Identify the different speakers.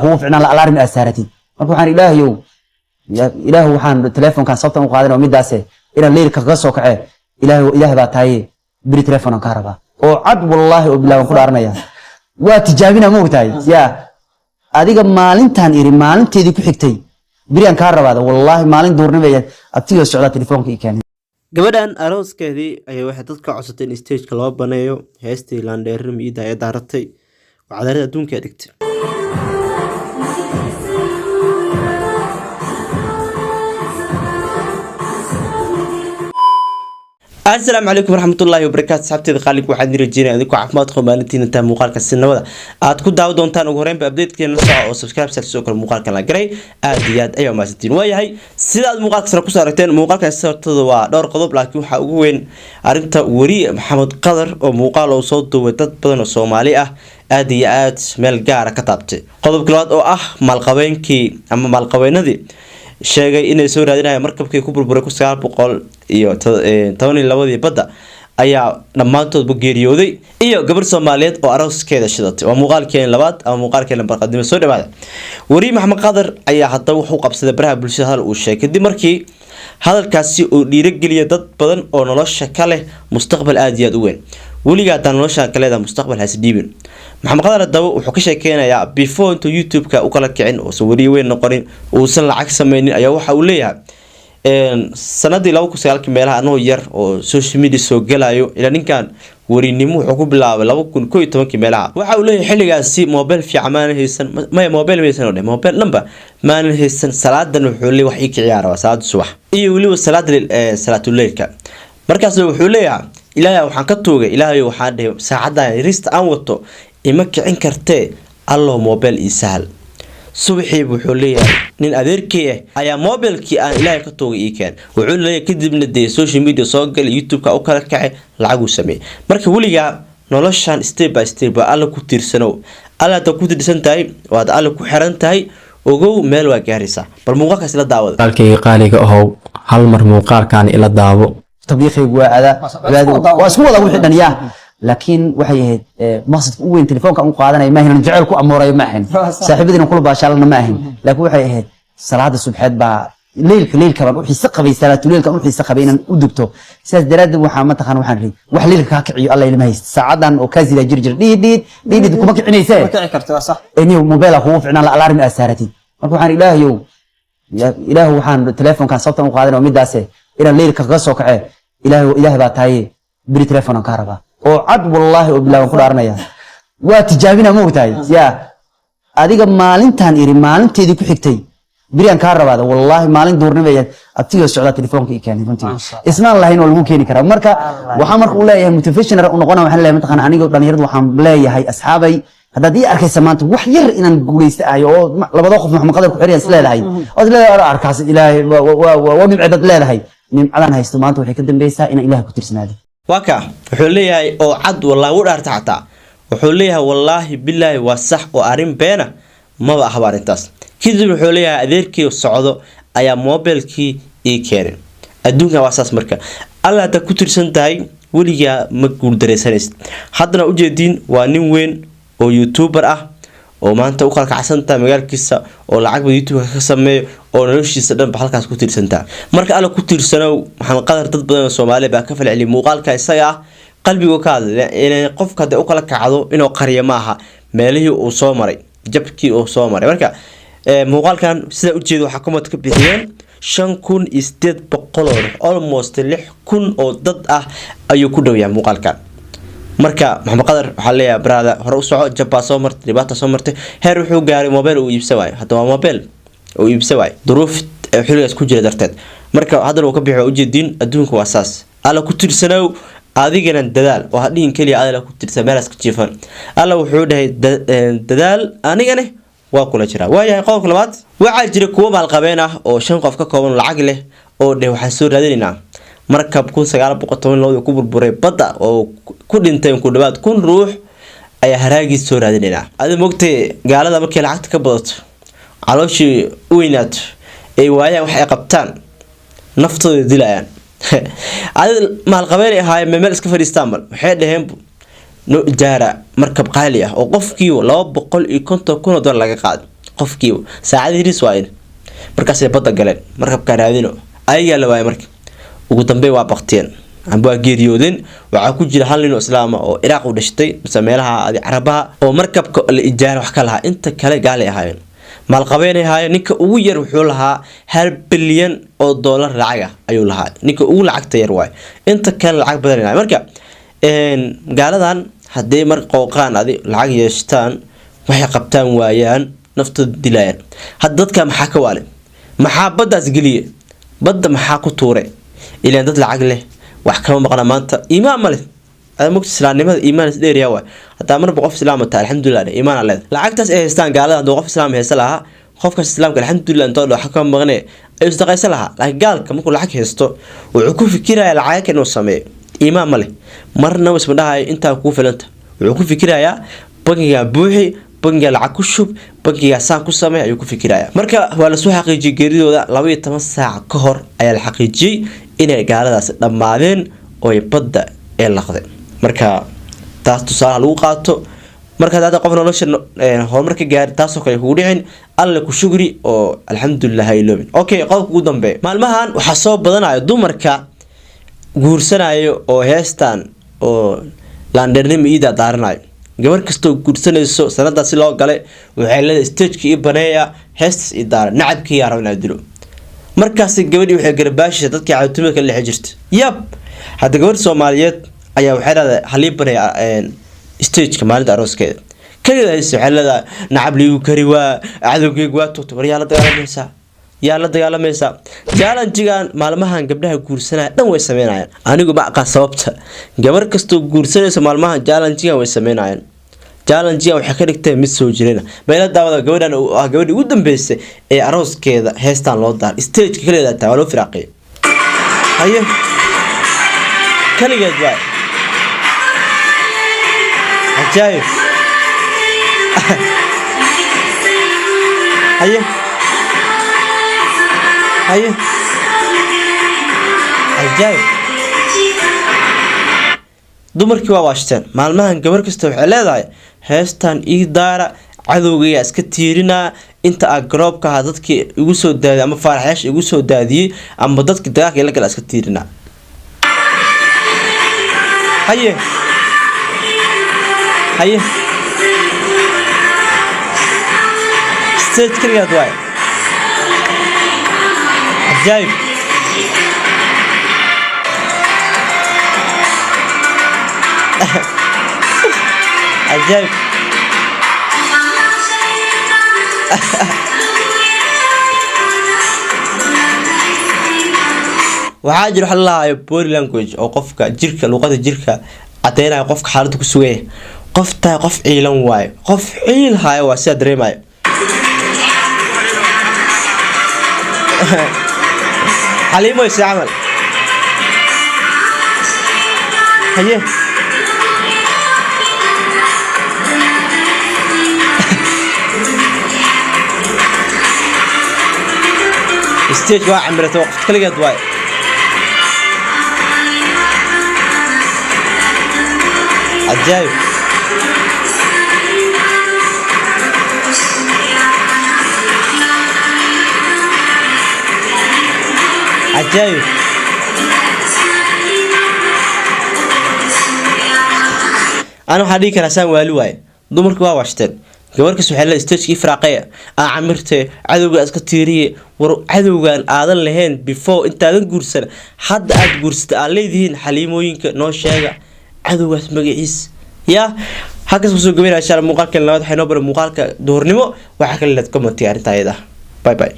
Speaker 1: Kugu ficnaan la alarm aad saaratid. Marka waxaan, Ilaahayow, Ilaahu, waxaan telefonkan sababtan u qaadan oo midaase inaan leylka kaga soo kacee. Ilaahu, Ilaah baa tahaye, beri telefonaan kaa rabaa oo cad, wallaahi oo bilaahi, waan ku dhaaranaya. Waa tijaabina, ma ogtahay? Yaa adiga maalintaan iri, maalinteedii ku xigtay beriaan kaa rabaada, wallaahi maalin duurnimaya abtigoo socdaa telefoonka ii keenay.
Speaker 2: Gabadhan arooskeedii ayaa waxay dadka codsatay in stageka loo baneeyo. Heestii Laandheerin miida ee daaratay oo cadarada adduunka ay dhigtay. Asalaamu calaykum waraxmatullaahi wabarakaatu, saxabteeda qaalig. Waxaan idin rajeynaya idinkoo caafimaad qabo maalintiina intaa muuqaalka sinabada aad ku daawo doontaan. Ugu horreynba updatekeena la soco oo subscribe saar, sidoo kale muuqaalkan la garay. Aad iyo aad ayaa mahadsantiin. Waayahay, sida aad muuqaalka sare kusoo aragteen, muuqaalkan sababtada waa dhowr qodob, laakiin waxaa ugu weyn arrinta weri Maxamed Qadar oo muuqaal oo soo duubay dad badan oo Soomaali ah aad iyo aad meel gaara ka taabtay. Qodobka labaad oo ah maalqabeenkii ama maalqabeenadii sheegay inay soo raadinayaan markabkii ku burburay 1912-dii badda ayaa dhammaantoodba geeriyooday, iyo gabar Soomaaliyeed oo arooskeeda shidatay. Waa muuqaalkeena labaad ama muuqaalkeena barqadnimo. Soo dhawaada. Weriye Maxamed Qadar ayaa haddaba wuxuu qabsaday baraha bulshada hadal uu sheegay, kadib markii hadalkaasi uu dhiirogeliya dad badan oo nolosha ka leh mustaqbal aada iyo aada u weyn. Weligaa haddaan noloshaan ka leedahay mustaqbal, has dhiibin. Maxamed Qadar haddaba wuxuu ka sheekeynayaa before intuu YouTube-ka u kala kicin, uusan weriye weyn noqonin, uusan lacag sameynin, ayaa waxa uu leeyahay sanadii 2009-kii meelaha, anoo yar oo social media soo galayo. Ilaa ninkan werinimo wuxuu ku bilaabay 2011-kii meelaha. Waxa uu leeyahay xilligaasi mobile fiican maanan haysan, maya, mobile ma haysan oo dheh, mobile dhanba maanan haysan. Salaadan wuxuu leeyahay wax ii kiciyaa rabaa, salaada subax iyo weliba salaada salaatuleylka. Markaas wuxuu leeyahay, Ilaahay waxaan ka tuugay, Ilaahay waxaan dhahay, saacadan yarista aan wato ima kicin kartee, Allow mobile ii sahal. Subaxiiba wuxuu leeyahay nin adeerkay ah ayaa mobilkii aan Ilaahay ka tuugay ii keen. Wuxuu leeyahay kadibna dee social media soo galay, YouTube-ka u kala kacay, lacaguu sameeyey. Marka weligaa noloshan step by step waa Alla ku tiirsanow. Alla haddaad ku tiirsan tahay, waad Alla ku xiran tahay, ogow meel waa gaaraysaa. Bal muuqaalkaas ila daawada.
Speaker 3: Walaalkayga qaaliga ahow, hal mar muuqaalkan ila daawo.
Speaker 1: Tabliiqaygu waa aadaa, cibaadadu waa isku wada wixii dhan yaa, laakiin waxay ahayd maqsadka ugu weyn telefoonka aan u qaadanaya ma ahayn jacayl ku amoorayo, ma ahayn saaxiibadiina kula baashaalana, ma ahayn, laakiin waxay ahayd salaada subxeed baa leylka baan u xiise qabay, salaatuleylka u xiise qabay inaan u dugto. Sidaas daraaddeed waxaa mataqaan waxaan ri wax leylka kaa kiciyo Alla ilma haysta. Saacadan oo kaa sidaa jiri jira dhiid dhiid dhiid dhiid kuma kicinaysee.
Speaker 4: Ma kici karto, waa sax.
Speaker 1: Eniyo mobile kugu ficnaan la alarm aad saaratid. Marka waxaan, Ilaahayow, Ilaahu, waxaan telefonkan sababtan u qaadan oo midaase inaan leylka kaga soo kacee. Ilaahu, Ilaah baa tahaye, beri telefonaan kaa rabaa oo cad, wallaahi oo bilaahi, waan ku dhaaranaya. Waa tijaabina, ma ogtahay? Yaa adiga maalintaan iri, maalinteedii ku xigtay beriaan kaa rabaada, wallaahi maalin duurnimaya abtigoo socdaa telefoonka ii keenay. Runtii ismaan lahayn oo lagu keeni karaa. Marka waxaan marka u leeyahay motivational u noqona, waxaan leeyahay mataqaana anigoo dhalinyaradu, waxaan leeyahay asxaabay, haddaad ii arkaysa maanta wax yar inaan guuleysta ahay oo labada qof Maxamed Qadar ku xiriyan is leedahay oo is leedahay arkaas Ilaahay waa nimcadaad leedahay, nimcadan haysto maanta waxay ka dambeysaa inaan Ilaah ku tirsanaado.
Speaker 2: Waa ka wuxuu leeyahay oo cad, wallaahi wuu dhaarta xataa. Wuxuu leeyahay wallaahi bilaahi waa sax oo arrin beena maba ahba arrintaas. Kadib wuxuu leeyahay adeerkii socdo ayaa mobilkii ii keenay. Adduunkan waa saas. Marka Alla haddaad ku tirsan tahay, weligaa ma guuldaraysanaysid. Haddana ujeediin waa nin weyn oo YouTuber ah oo maanta u kala kacsantaha magaalkiisa oo lacagba YouTube ka sameeyo oo noloshiisa dhanba halkaas ku tiirsantaa. Marka Alla ku tiirsanow. Maxamed Qadar dad badan oo Soomaaliya baa ka falceliyay muuqaalka isaga ah. Qalbigu ka hadlay inay qofka hadday u kala kacdo inuu qariyo maaha meelihii uu soo maray, jabkii uu soo maray. Marka muuqaalkan sidaa ujeeda waxaa comment ka bixiyeen 5800 oo ruux, almost 6000 oo dad ah ayuu ku dhow yahay muuqaalkan. Marka Maxamed Qadar waxaa leeyahay, brother, hore u soco. Jabbaa soo martay, dhibaata soo martay, heer wuxuu gaaray mobile uu iibsan waayo. Hadda waa mobile uu iibsan waayo duruuf xilligaas ku jira darteed. Marka haddana uu ka bixi, waa ujeediin. Adduunka waa saas, Alla ku tirsanow, adigana dadaal oo hadhihin keliya Alla ku tirsan meelaas ka jiifan. Alla wuxuu dhahay dadaal, anigane waa kula jiraa. Waayahay, qodobka labaad, waxaa jira kuwo maalqabeen ah oo shan qof ka kooban, lacag leh, oo dheh waxaan soo raadinaynaa markab 1912-dii ku burburay badda oo ku dhintay ku dhawaad 1000 ruux ayaa haraagiis soo raadinaynaa. Adi mogtay gaalada markay lacagta ka badato, calooshii u weynaato, ay waayaan wax ay qabtaan, naftooda dilayaan. Adi maalqabeenay ahaayeen, meel iska fadhiistaan bal waxay dhaheen noo ijaara markab qaali ah oo qofkiiba $250,000 laga qaado. Qofkiiba saacad hiriis waa in markaasay badda galeen, markabkaa raadino ayagaa la waayay. Marka ugu dambeyn waa baktiyeen amba waa geeriyoodeen. Waxaa ku jira hal nin oo islaama oo Ciraaq u dhashtay mise meelaha Carabaha oo markabka la ijaara wax ka lahaa. Inta kale gaalay ahaayeen, maalqabeenay ahaayeen. Ninka ugu yar wuxuu lahaa $1 bilyan lacag ah ayuu lahaa. Ninka ugu lacagta yar waay, inta kale lacag badan lahaa. Marka gaaladan hadday mar qooqaan adi lacag yeeshtaan, waxay qabtaan waayaan, naftooda dilayaan. Hadda dadka maxaa ka waalay? Maxaa baddaas geliye? Badda maxaa ku tuuray? Ilaan dad lacag leh wax kama maqna maanta, iimaan ma leh. Mugta islaamnimada iimaan is dheeriya waay. Hadaa marba qof islaam tahay, alxamdulilah, iimaan aa leedahay. Lacagtaas ay haystaan gaalada, hadduu qof islaam haysta lahaa, qofkaas islaamka alxamdulilah intoo dho wax kama maqne ayuu sadaqaysan lahaa. Laakiin gaalka markuu lacag haysto wuxuu ku fikirayaa lacag inuu sameeyo. Iimaan ma leh, marnaba isma dhahayo intaa kuu filanta. Wuxuu ku fikirayaa bangigaa buuxi, bangigaa lacag ku shub, bangigaa saan ku samey ayuu ku fikiraya. Marka waa lasoo xaqiijiyey geeridooda, 12 saac ka hor ayaa la xaqiijiyey inay gaaladaasi dhammaadeen oo ay badda ee laqdeen. Marka taas tusaalaha lagu qaato. Marka hadda qof nolosha horumar ka gaari, taasoo kale kugu dhicin, alle ku shukri oo alxamdulilah ha iloobin. Okay, qodobka ugu dambeeya: maalmahan waxaa soo badanaya dumarka guursanayo oo heestan oo laandheernimo iida daaranayo. Gabar kastoo guursanayso sanadaas si loo galay waxay leedahay stageka ii baneeya, heestas ii daara, nacabkii yaa raba inaa dilo. Markaasi gabadhii waxay garbaashaysa dadkii caawitumada kala dhexe jirta. Yab, hadda gabadh Soomaaliyeed ayaa waxay leedahay halii baneeya stageka maalinta arooskeeda. Kaligeed hayse waxay leedahay nacab liigu kari waa, cadowgeygu waa tugtay. War yaa la dagaalamaysaa? Yaa la dagaalamaysaa? Challengegan maalmahan gabdhaha guursanaya dhan way sameynayaan. Anigu ma aqaan sababta. Gabar kastoo guursanaysa maalmahan challengegan way sameynayaan. Challengegan waxay ka dhigtay mid soo jireen. Bayla daawada gabadhan oo ah gabadhii ugu dambeysay ee arooskeeda heestan loo daaray stageka. Kaligeed taa waa loo firaaqiyay. Haye, kaligeed waay. Cajaayib! Haye, haye, cajaayib! Dumarkii waa waashteen maalmahan. Gabar kasta waxay leedahay heestan ii daara, cadowgayaa iska tiirinaa inta aa garoobka ahaa, dadkii igu soo daadiyay ama faaraxyaasha igu soo daadiyey ama dadkii dagaalka ila gala iska tiirinaa. Haye, haye, stage kaligaad waay. Cajaayib! Cajaayib! Waxaa jira waxa la lahayo body language oo qofka jirka, luqada jirka cadeynayo qofka xaaladda ku sugan yahay. Qof tahay qof ciilan waayo, qof ciil haayo waa sidaa dareemayo. Xaliimo si camal. Haye, stage waa camirata, waqti kaligeed waay. Cajaayib! Cajaayib! Ana waxaa dhihi karaa saan waali waaye. Dumarku waa washteen. Gabarkas waxay leedahay stagekii firaaqeya aa camirte, cadowga iska tiiriye. War cadowgan aadan lahayn before intaadan guursan, hadda aad guursata aad leedihiin. Xaliimooyinka noo sheega cadowgaas magaciis. Yaa halkaas kusoo gabaynaya insha Allah muuqaalkan labaad. Waxay noo baray muuqaalka duhurnimo. Waxaa kala leed commentiga arrinta ayada. Bye bye.